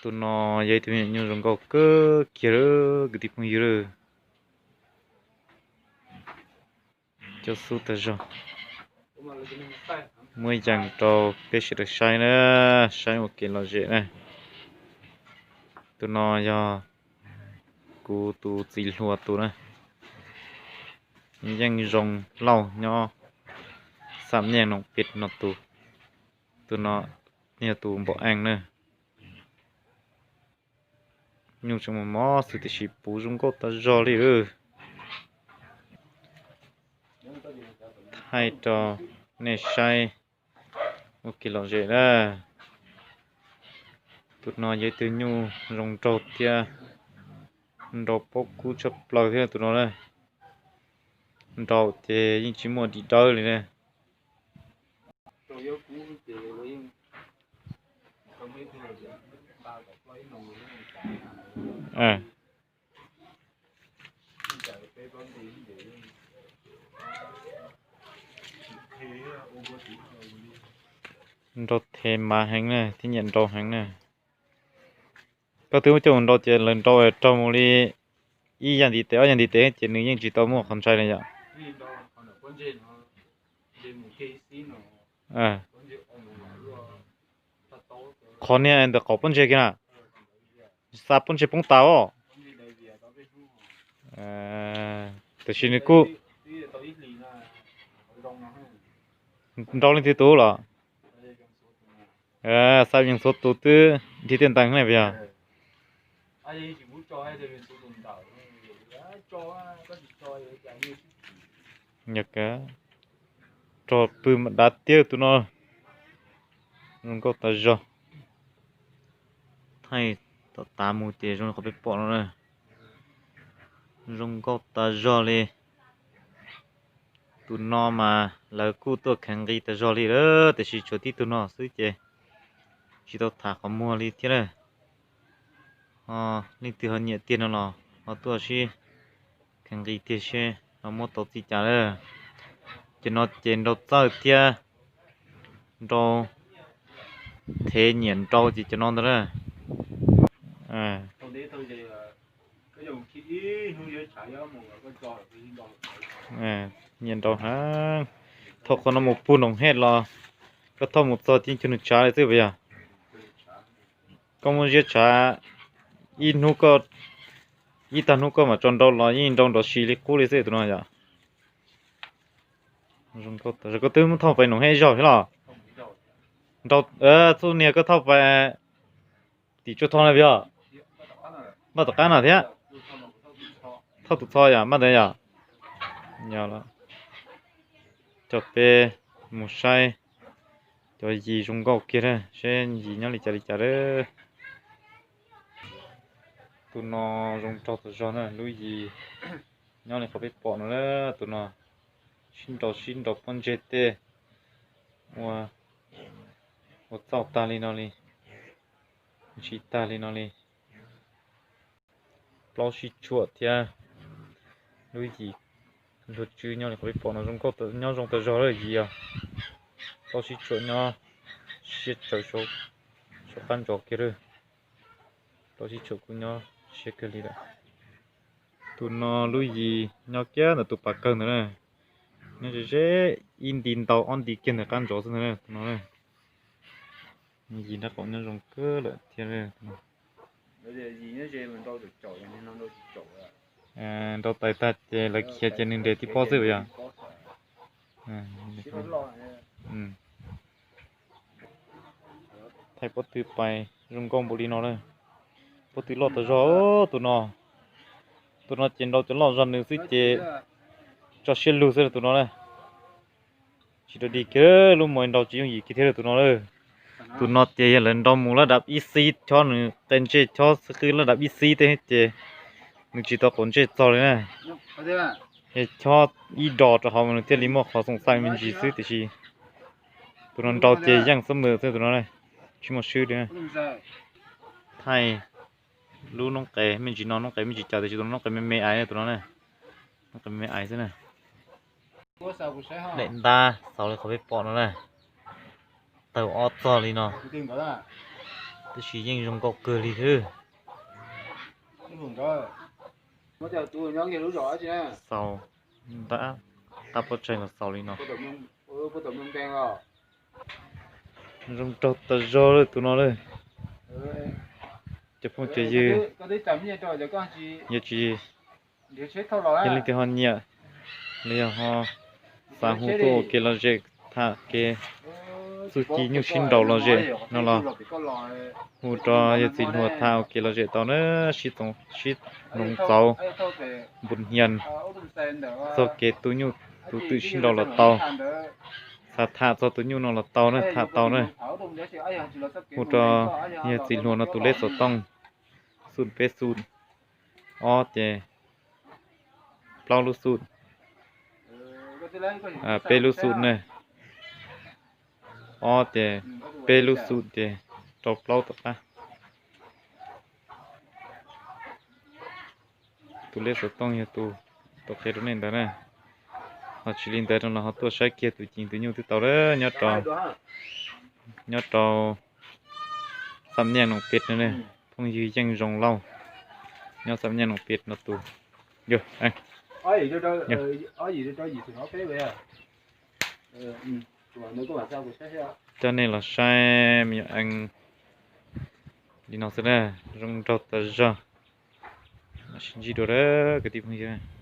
Tus no yog ib tug me nyuam nyuj zoo nkauj kawg kiag lawm kwv tij phooj ywg lawm. Cov xub tag zog. Muab yees rau peb sawv daws saib na, saib ua kev lom zem na. Tus no yog kuv tus txiv hluas tus na, yeej zoo lauj nyob Xam Nyaj Noom Pes no tus. Tus no yog tus npau eej na. Nyuj tseem mos mos xwb tiam sis puv zoo nkauj tag zog li lawm. Thaij rau nej saib ua kev lom zem na. Tus no yog ib tug nyuj zoo nraug thiab nrau pob kub tshaj plaws thiab tus no na. Nrau ces yeej tsis muaj dim dawb li na. Nrau thev mas heev na thiab nyiam nrau heev na. Koj twb muab coj mus nrau ces lawv nrau raug mus li ib yam ntiv tes ob yam ntiv tes ces nws yeej tsis tau muaj qhov ntshai li yom. Qhov niag ntawm qaum pob ntseg kiag na, xa pob ntseg poob tas os. Tiam sis nws kuj nrau leej twg tus los? Xa yees txhua tus twb nrhiav tiaj ntees ne puas yog? Rog pw mas dav tiag tus no. Zoo nkauj tas zog. Thaij tom tav mus ces zoo li qhov peb pom no na. Zoo nkauj tas zog li. Tus no mas lawv kuj tuaj kheev nqi tas zog li lawm tiam sis tshuav tib tug no xwb ces tsis tau tham qhov muag li thiab na. Ho leej twg ho nyiam tiag no los ho tuaj sib kheev nqi tiag seb ho muab tau txij cas lawm. Ces no ces nrau txawj thiab nrau thev nyiam nrau ces cov no ntag na. Nyiam nrau heev. Thauj qhov no mus puag nroos hej los koj thauj mus txog ces cuag nws tshav li xwb puas yog? Koj muab ziab tshav ib hnub, ib tag hnub koj mam tso nrau los yeej nrau nrov si li qub li xwb tus no yom. Koj twb muab thauj pais nroos hej zaug thiab los? Nrau, txuj niag koj thauj pais tim tsuas tho na puas yog? Npaj tom qab no thiab. Thauj tus txho yom, npaj ntawd yom. Yog los coj peb mus saib cov yis zoo nkauj kiag na, seb yis nyob li cas li cas lawm. Tus no zoo nraug tas zog na, lub yis nyob li qhov peb pom no na. Tus no sib nrau sib nrau pob ntseg tej ua, ua txauj tag li no li, ntsis tag li no li. Plaub sib tshuam thiab lub yis luag tswb nyob li qhov peb pom no zoo nkauj, nyob zoo tas zog lawm yis os. Plaub sib tshuam nyob siab tsawv saum qab ntsos kiag lawm. Plaub sib tshuam kuj nyob siab kawg li lawm. Tus no lub yis nyob kiag ntawm tus pas kawg ntawd na, nyob ze ze ib nti ntau ob nti kiag ntawm qab ntsos xwb ntag na tus no na. Yis nrab qaum nyob zoo kawg lawm thiab. Nrau tais tag ces lawv khiav ces nws nres tib pob xwb puas yog? Thaij pob tw pais zoo nkauj npaum li no na. Pob tw loj tas zog tus no. Tus no ces nrau cov loj zog nws xwb ces tso siab lug xwb tus no na. Tsis rau dig kiag, lub mos nrau tsis yooj yim kiag thiab tus no lawm. Tus no ces yog lawv nrau mus lab dav ib xib chob nws qe ntsej chob xwb qwb lab dav ib xib tej ces nws tsis tau qaum ntsej txog li na. Chob ib dos rau hauv mas nws thiaj li muaj qhov xoom xaim me ntsis xwb tiam sis tus no nrau ces yeej xab mws xwb tus no, tsis muaj swb li. Thaij lub noob qes me ntsis no, noob qes me ntsis cas tiam sis tus no noob qes me me aiv tus no na. Noob qes me me aiv xwb na. Daim ntab xaus li qhov peb pom no na. Tawg ob txog li no. Tab sis yeej zoo nkauj kawg li xwb. Xaus ntab, qab pob tsaig los xaus li no. Zoo nraug tas zog lawm tus no lawm. Cov phooj cov ywg, yog tsis, yog leej twg ho nyiam los yog ho xav hu tuaj ua kev lom zem, tham kev txuj ci nyuj sib nraus lom zem no los hu rau yawg txiv hluas tham ua kev lom zem tau na, sib txoov sib hloov txauv npus hnia txog kev tu nyuj tu twm sib nraus los tau, xav tham txog tus nyuj no los tau na, tham tau na. Hu rau yawg txiv hluas no tus lej xov tooj: xum peb xum, ob ces plaub lub xum, peb lub xum na, ob ces peb lub xum ces rau plaub tom qab. Tus lej xov tooj yog tus tau qhia rau nej ntawd na. Ho tsis li ntawd no los ho tuaj saib kiag tus ceev tus nyuj twb tau lawm, nyob rau, nyob rau Xam Nyaj Noom Pes no ne. Phooj ywg Yeej Zoo Lauj nyob Xam Nyaj Noom Pes no tus. Yog, coj nej los saib me nyuam eev li no xwb na, zoo nraug tas zog. Sib ntsib dua kwv tij phooj ywg.